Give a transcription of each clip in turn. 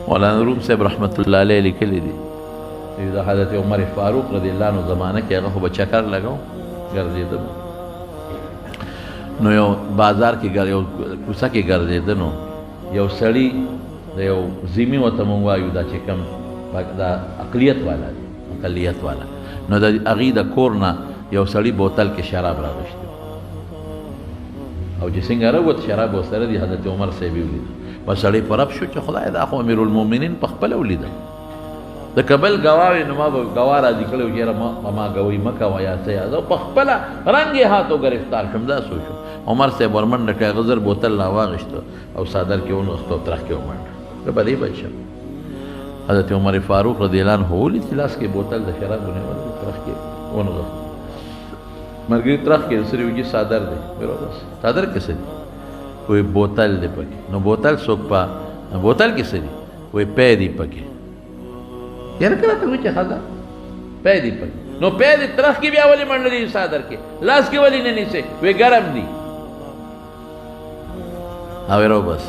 مولانا روم صاحب رحمت الله علیه لیکلی دي د حضرت عمر فاروق رضی الله عنه زمانه کې هغه خو به چکر لګاو، ګرځېده. نو یو بازار کې یو کوڅه کې ګرځېده، نو یو سړي د یو ذمي ورته مونږ وایو، دا چې کوم دا اقلیت والا دی، اقلیت والا، نو د هغې د کور نه یو سړي بوتل کې شراب راغوښتي او چې څنګه راووت شراب ورسره دي. حضرت عمر صاحب یې ولید، په سړی په رب شو چې خدای دا خو امیرالمؤمنین په خپله ولیده. د کبل ګواه وي نو ما به ګواه راضي کړی و چې یاره په ما ګواهي مه کوه یا څه، یا زه په خپله رنګ یې هاتو ګرفتار شوم. دا سوچ عمر صاحب ورمنډه کړه، هغه زر بوتل را واغېسته او څادر کې ونغښته او ترخ کې ومنډه، زه په دې بچ شم. حضرت عمر فاروق رضی الله عنه ولید چې لاس کې بوتل د شرابو نیولی دی، ترخ کې ونغښت. ملګري ترخ کې سرې وجي څادر دی، بس څادر کې څه دي؟ وایي بوتل دی پکې. نو بوتل څوک په بوتل کې څه دي؟ وایي پی دی پکې. یاره کله ته وایي چې ښځه پی دی پکې، نو پی دی ترخ کې بیا ولې منډلې څادر کې، لاس کې ولې نه نیسې؟ وایي ګرم دي. او یې بس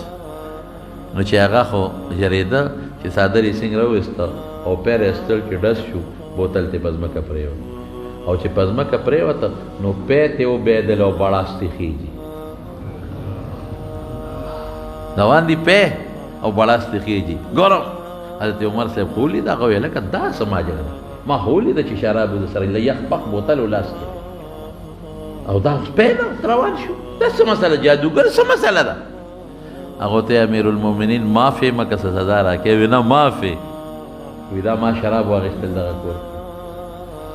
نو چې هغه خو ژرېده چې څادر یې څنګه راوایسته او پی راایستل چې ډز شو، بوتل ترې په ځمکه پرېوت. او چې په ځمکه پرېوته نو پی ترې وبهېدل او بړاس ترې خېږي، روان دي پی او بړاس ترې خېږي. ګورم حضرت عمر صاحب خو ولید، هغه ویل لکه دا څه ماجره ده، ما خو ولیده چې شراب یې سره له یخ پخ بوتل و لاس کې او دا اوس پی ده روان شو، دا څه مسله، جادوګر څه مسله ده؟ هغه ته امیرالمؤمنین معافې مه که څه سزا راکوې؟ وایي نه معافې. وایي دا ما شراب واخیستل دغه کور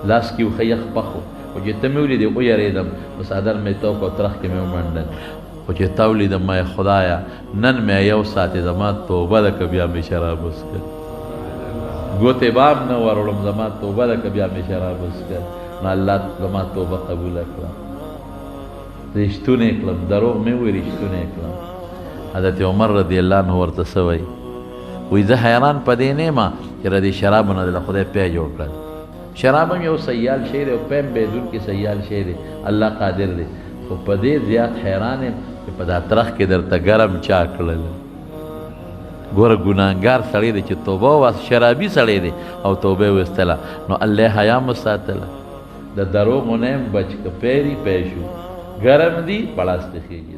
لاس کې وښه یخ پخ و، خو چې ته مې ولیدې ویرېدم، نو څادر مې تو کړ او ترخ کې مې ومنډل. خو چې تا ولیدم ما یې خدایه نن مې یو ساعت زما توبه ده که بیا مې شراب وڅښل، ګوتې به هم نه وروړم، زما توبه ده که بیا مې شراب وڅښل. نو الله زما توبه قبوله کړه، رښتونی کړم، دروغ مې وویل رښتونی کړم. حضرت عمر رضی الله عنه ورته څه وایي؟ وایي زه حیران په دې نه یم چې له دې شرابو نه له خدای پی جوړ کړل. شراب هم یو سیال شی دی او پی هم بهېدونکی سیال شی دی، الله قادر دی، خو په دې زیات حیران یم چې په دا ترخ کې درته ګرم چا کړل. ګوره ګناهګار سړی دی چې توبه وباسه، شرابي سړی دی او توبه یې وایستله، نو الله حیا مو ساتله. د دروغو نه یم بچ که پی دي پی شو، ګرم دي بړاس دې خېږي.